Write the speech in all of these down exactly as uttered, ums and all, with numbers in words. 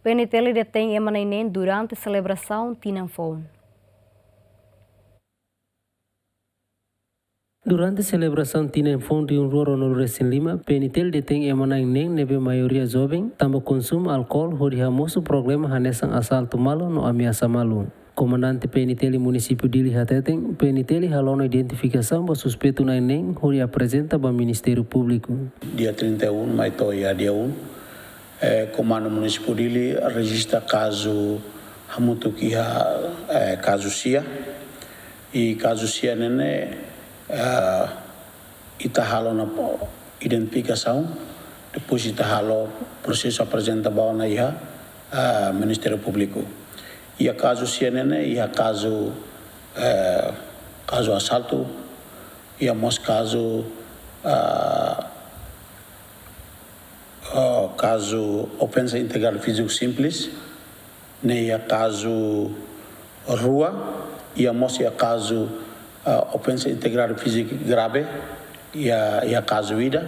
PNTL detein ema na'in neen durante selebrasaun tinan foun. Durante selebrasaun tinan foun rihun rua ruanulu resin lima, PNTL detein ema na'in neen ne'ebé maioria joven, tanba konsumu alkool hodi hamosu problema hanesan asaltu malu no ameasa malu. Komandante PNTL Munisípiu Dili hateten, PNTL halo ona identifikasaun ba suspeitu na'in neen hodi aprezenta ba Ministériu Públiku. Dia trinta e um, mai to'o iha dia um, eh, Komandu Munisípiu Dili rejista kazu hamutuk iha, eh, kazu sia. I kazu sia ne'e ne'e, eh, ita halo ona identifikasaun, depois ita halo prosesu aprezenta ba ona iha, eh, Ministériu Públiku. Iha kazu sia ne'e ne'e, iha kazu, eh, kazu asaltu, iha mós kazu, eh, eh, kazu ofensa integridade fíziku simples, ne'e iha kazu rua, iha mós iha kazu, eh, ofensa integridade fíziku grave, iha, iha kazu ida,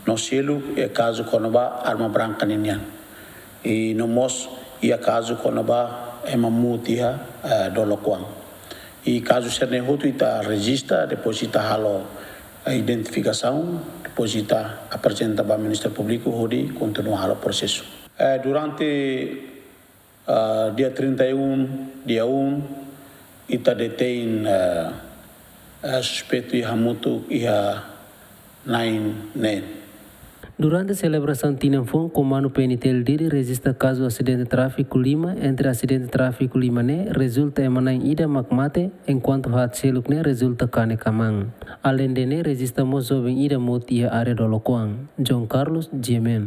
no seluk iha kazu kona-ba arma branka ninian. I no mós iha kazu kona-ba ema muut iha, eh, Dolo Kuang. I kazu sira-ne'e hotu ita rejista, depois ita halo, eh, identifikasaun, depois ita aprezenta ba Ministériu Públiku hodi kontinua halo prosesu. Eh, durante, ah, dia trinta e um, dia um, ita detein, eh, eh, suspeitu iha hamutuk iha na'in neen. Durante selebrasaun tinan foun, Komandu PNTL Dili rejista kazu asidente tráfiku lima, entre asidente tráfiku lima ne'e rezulta ema na'in ida mak mate, enkuantu haat seluk ne'e rezulta kanek-aman. Aleinde ne'e rejista mós joven ida muut iha área Dolo Kuang. João Carlos, G M N.